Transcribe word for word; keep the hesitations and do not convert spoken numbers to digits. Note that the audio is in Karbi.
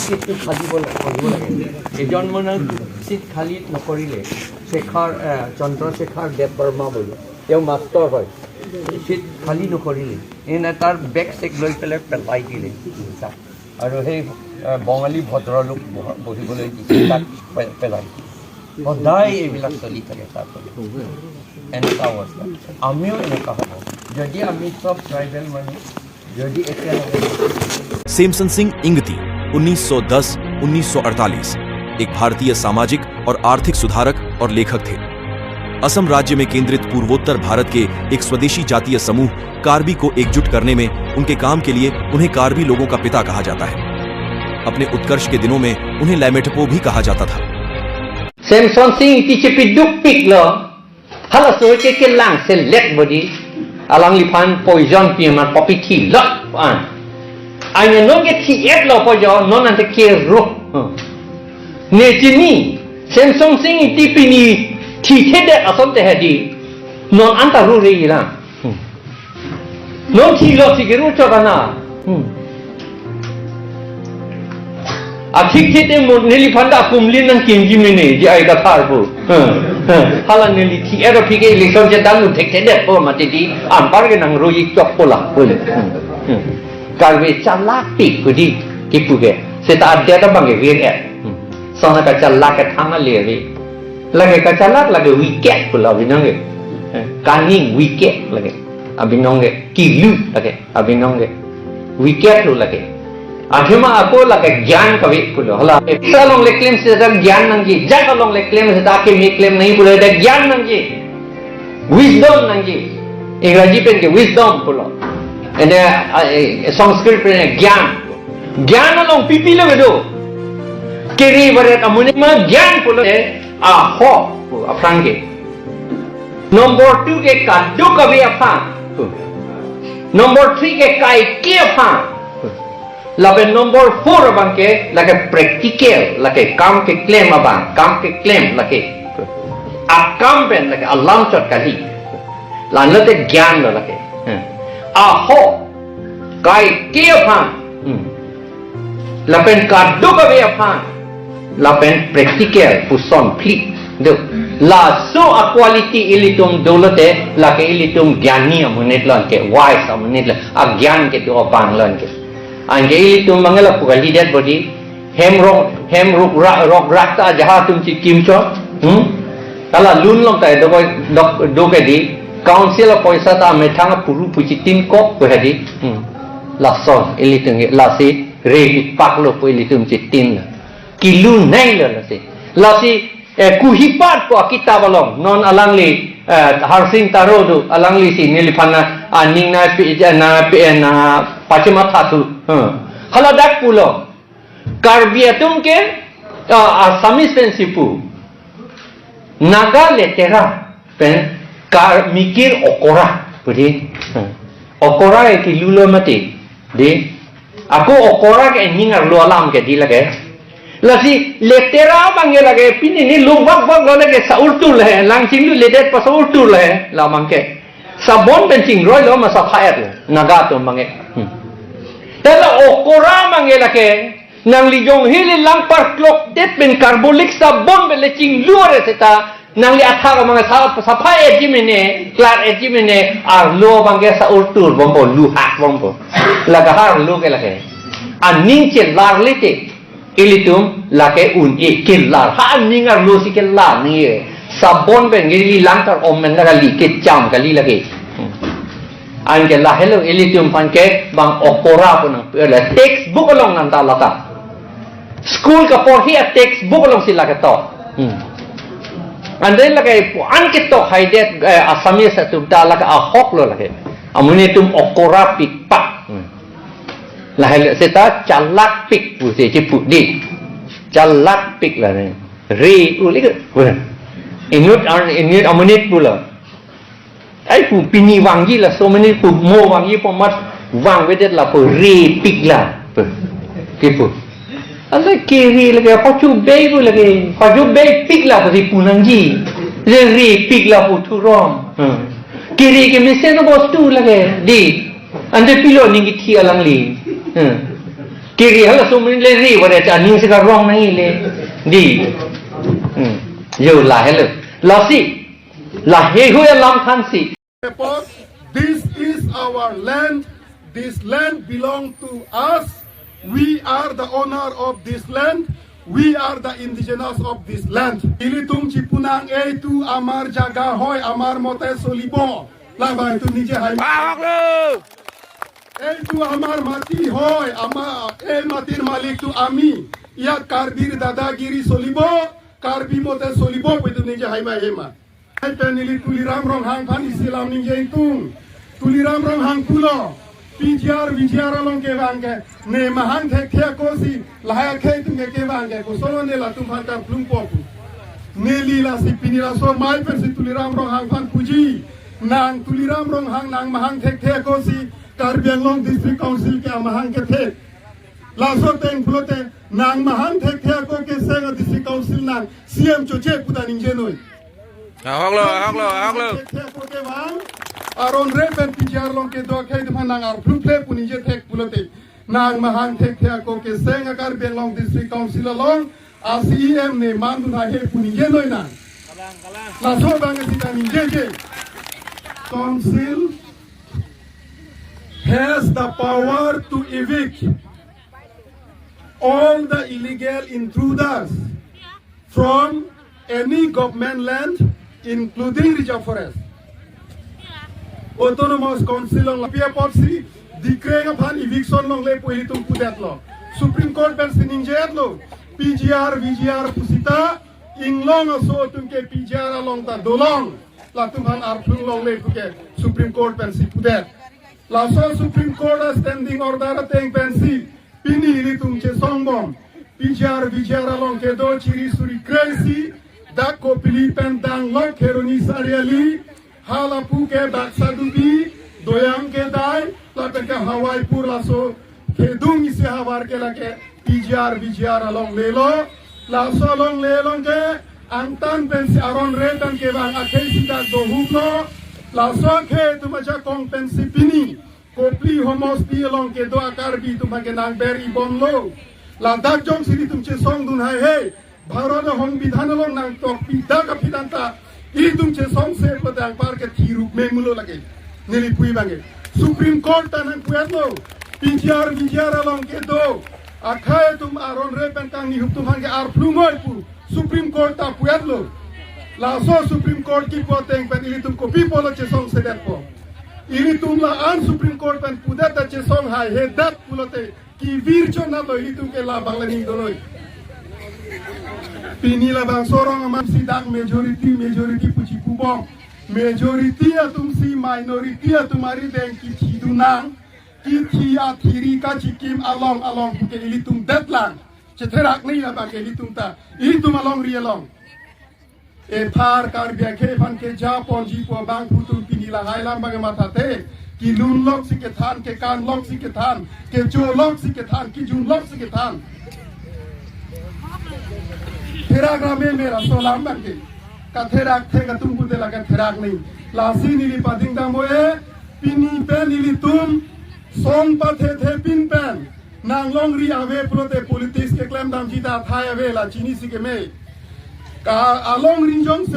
চিটটো খালী কৰিব লাগে। এজন মানুহে চিট খালী নকৰিলে, শেখৰ, এ, চন্দ্ৰশেখৰ দেৱবৰ্মা বুলি, তেওঁ মাষ্টৰ হয়, চিট খালী নকৰিলে, এনে তাৰ বেগ চেগ লৈ পেলাই পেলাই দিলে। আৰু সেই, এ, বঙালী ভদ্ৰলোক বহ-, বহিবলৈ দিছিল, তাক পে-, পেলাই দিলে। সদায় এইবিলাক চলি থাকে ছাৰ। এনেকুৱা অৱস্থা। আমিও এনেকুৱা হ'ব। যদি আমি চব ট্ৰাইবেল মানুহ, যদি একেলগে सेमसन सिंह इंगती, उन्नीस सौ दस उन्नीस सौ अड़तालीस, एक भारतीय सामाजिक और आर्थिक सुधारक और लेखक थे। असम राज्य में केंद्रित पूर्वोत्तर भारत के एक स्वदेशी जातीय समूह कार्बी को एकजुट करने में उनके काम के लिए उन्हें कार्बी लोगों का पिता कहा जाता है। अपने उत्कर्ष के दिनों में उन्हें लैमेटपो भी कहा जाता था। Semson Sing Ingti chepiduk piklo. Halaso ke kelang selet bodi. Alangliphan poison pi amat papi thilo. An. Anya non ke thi-etlo poison, non ante ke ro. Hmm. Ne chini, Semson Sing Ingti pini thithedet asonte hedi. Non anta ru re ila. Hmm. Non thilo si ke ru chok ana. Hmm. Athik thit e mo neliphanta kumlin nangkimji mene, J I Kathar pu. Hmm. Hmm. Hala neli thi-et aphi ke election chedan un thekthedet po mati di, anpar ke nang roji chokpo la. Hmm. Hmm. Karbi chalak tik kudi kipu ke. Seta adet abang ke vir-et. Hmm. Sona kachalak ke thang ale ri. Lake kachalak lake wicked pulo abinong ke. Eh, cunning, wicked lake. Abinong ke kilu lake. Abinong ke wicked lo lake. Athema ako lake gyan kave pulo. Hala, sa along le klem seta gyan nangji. Jak along le klem seta keme klem nangji pulo, seta gyan nangji. Wisdom nangji. Ingraji pen ke wisdom pulo. Ene, ah, eh, Sanskrit pen gyan. Gyan along pipi lo kedo. Kiri baret amonit ma gyan pulo, eh, ahok pu aphrang ke. Number two ke kadokave aphan. Number three ke kaike aphan. Lapen number four abang ke lake practical, lake kam keklem abang, kam keklem lake. Akam pen lake alam chot kali. Lanlo te gyan lo lake. Hmm. Ahok, kaike aphan. Hmm. Lapen kadokave aphan. Lapen practical puson phli. Do. Laso a-quality ilitum dolo te, lake ilitum gyani amonit lo anke, wise amonit lo, agyan kedo abang lo anke. Anke ilitum mangela pu kalidet bodi, hem rok, hem ruk ra-, rok rak ta jaha atum chikimcho. Hmm? Hala lun long ta do, do, do ke di, council apoisa ta methang apuru pu chitin kok pu hedi. Hmm. Lason, ilitum ke, lasi, re pak lo pu ilitum chitin lo. Kilu nai lo lasi. Lasi, eh, Kuhipat pu akitap along. Non alangli, eh, Harsing Taro do, alangli si neliphan aning na pi, na pi, na pachematha thu. Hmm. Haladak pulo. Karbi atum ke, ah, Assamese pen si pu. Naga letera pen kar mikir okora. Pudi. Hmm. Okora ke kilu lo mati. Di. Ako okora ke ning arlo alam ke di lake. Lasi letera abang ke lake pini ni lung bak bak lo lake sa-urtur le, lang chingluledet pa sa-urtur le, la abang ke. Sabon pen chingroi lo ma sapha-et le, Naga atum abang ke. Hmm. Tala okora abang ke lake, nangli jong hili lang parklokdet pen carbolic sabon pen le chinglu are seta, nangli athak abang sa-, sapha-etji mene, klar-etji mene, arlo abang ke sa-urtur bompo, luhak bompo. Lake arlo ke lake. Aning chelar le te, ilitum lake un-e kelar. Ha aning arlo si kelar ni e. Sabon pen ke ili lang tar om pen kali, kecham kali lake. Hmm. Anke lahelo ilitum aphan ke bang okora pu nang, eh, textbook along nang ta lata. School kaporhi a-textbook along si lake to. Hmm. And then lake pu an ketok haidet, eh, Assamese atum ta lake ahok lo lake. Amonit atum okora pik pak. Hmm. Lahelo seta chalak pik pusi chipu di. Chalak pik la ne. Re uli ke. Inut an, inut amonit pulo. Ai pu pini vangji laso amonit pu mo vangji pu mat vangvedet lapu re pik la pu. Kipu. Ala kiri lake pachu bei pu lake. Pachu bei pik la pu si pu nangji. Re re pik la pu thurom. Hmm. Kiri ke mesen bostu lake. Di. Ante pilo ning kithi alangli. Hmm. Kiri halaso amonit le ri, wada cha aning si karong nangji le. Dei. Hmm. Yo, lahelo. Lasi. Lahei hui alam aphansi. Because this is our land. This land belong to us. We are the owner of this land. We are the indigenous of this land. Ilitum chipunang, "Ei tu amar jaga hoi, amar mote solibo." Labang tu nije hai. Ahok lo. "Ei tu amar mati hoi, ama, ei matir malik tu ami. Iyat Karbir dadagiri solibo, Karbi mote solibo," pu itum ningje hai ma, hema. Ai pen neli Tuliram Ronghang aphan isi alam ningje ingtung. Tuliram Ronghang pulo, P G R, V G R along kevang ke, ne mahang thekthe ako si, lahai akhei atum ke kevang ke, koson ne latum aphan karplungpo pu. Neli lasi pini laso amei pensi Tuliram Ronghang aphan puji. Nang Tuliram Ronghang, nang mahang thekthe ako si, Karbi Anglong District Council ke amahang kethek. Laso ateng pulote nang mahang thekthe ako keseng a District Council nang C M choche pu ta ningjenoi. Ahok lo, ahok lo, ahok lo. Thekthe ako kevang, aron re pen P G R along kedo akhei atum aphan nang arplung kle pu ningje thek pulote, nang mahang thekthe ako keseng a Karbi Anglong District Council along a C E M ne mandun haihe pu ningjenoi nang. Laso abang si ta ningjeje. Council has the power to evict all the illegal intruders from any government land, including reserve forest. Autonomous Council along lapi apotsi, Dikreng aphan eviction longle pu ilitum pudetlo. Supreme Court pensi ningjedetlo. P G R, V G R pusita, inglong aso atum ke P G R along ta dolong. Latum aphan arplung longle pu ke Supreme Court pensi pudet. Laso Supreme Court a standing order ateng pensi pini ilitum chesongbom. P G R, V G R along kedo chiri suri kre-isi, dak Kopili pen danglok Kheroni Chariali, halapu ke Baksadubi, Doyang Kedai, lapen ke Hawaipur laso kedung isi havar ke lake P G R, V G R along lelo. Laso along lelong ke angtan pensi aron re pen kevang akhei si dak dohuklo. Laso akhei atum ajakong pensi pini Kopili homosti along kedo a Karbi atum aphan ke nang ber-ibomlo. Ladak jongsi ilitum chesongdun haihe, Bharat a Songbidhan along nangtokpi dak aphi tangka, ilitum chesongse pulote anpar ke thiruk me mulo lake. Neli pu abang ke Supreme Court ta nangpudetlo. P G R, V G R along kedo akhei atum aron re pen kangni atum aphan ke arplung noi pu Supreme Court ta pudetlo. Laso Supreme Court kipu ateng pen ilitum kopi pulo chesongsedetpo? Ilitum la-an Supreme Court pen pudet ta chesong haihedet pulote kevir chonlo, ilitum ke labang le ning doloi. Pini labangso arong amatsi dak majority, majority pu chipubom. Majority atumsi minority atum arideng kithidun nang, kithi athiri kachikim along along pu ke ilitum detlang. Chetherak ni labang ke ilitum ta, ilitum alongri along. Ephan Karbi akhei aphan keja ponji pu abang pu atum pini lahai alam abang mathate, kelun lok si kethan, kekan lok si kethan, kecho lok si kethan, kejun lok si kethan. Therak rame mera so alam abang ke. Katherak thek atum pute la katherak ni. Lasi neli pading dam-o-e, pini pen ilitum song pathethe pin pen nang longri ave pulote politics keklem damji ta athai ave, la chinisi keme. Ka alongri jongsi